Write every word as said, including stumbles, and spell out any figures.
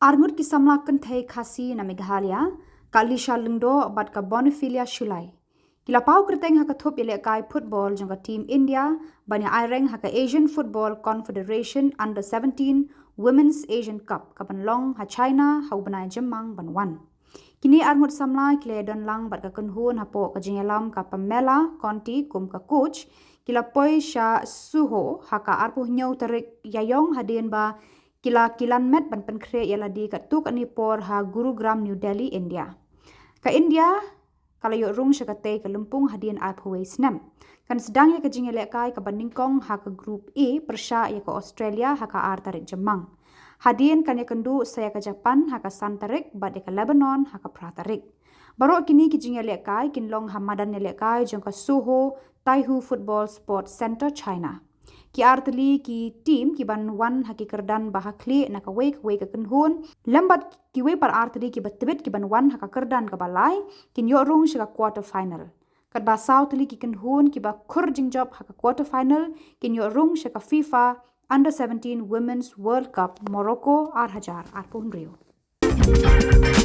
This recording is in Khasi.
Arngut ki samla kynthei Khasi na Meghalaya, ka Alisha Lyngdoh bad ka Bonophilia Shullai, ki la paw kyrteng ha ka thup ïalehkai football jong ka team India ban ïa aireng ha ka Asian Football Confederation Under seventeen Women's Asian Cup ka ban long ha China ha u bnai Jymmang ban wan. Kine arngut samla ki la ïadon lang bad ka kynhun hapoh ka jingïalam ka Pamela Conti kum ka coach. Ki la poi sha Suho ha ka arphew hynñiew tarik Ïaiong hadien ba ki la kilan met ban pynkhreh ïa lade katto katne por ha Gurugram, New Delhi, India. Ka India ka la ïoh rung sha katei ka lympung hadien arphew wei snem. Kan sdang ïa ka jingïalehkai ka ban nyngkong ha ka Group A pyrshah ïa ka Australia ha ka ar tarik Jymmang. Hadien kan ïakynduh sa ïa ka Japan ha ka san tarik bad ïa ka Lebanon ha ka phra tarik. Baroh kine ki jingïalehkai kin long ha madan ïalehkai jong ka Suho Taihu Football Sports Centre, China. Ki ar tylli ki team ki ban wan ha ki kyrdan ba ha khlieh na kawei kawei ka kynhun, lem bad kiwei pat ar tylli ki ba tbit ki ban wan ha ka kyrdan ka ba lai, kin ïoh rung sha ka quarter final. Katba saw tylli ki kynhun ki ba khur jingjop ha ka quarter final kin ïoh rung sha ka FIFA Under seventeen Women's World Cup Morocco ar hajar arphew hynriew.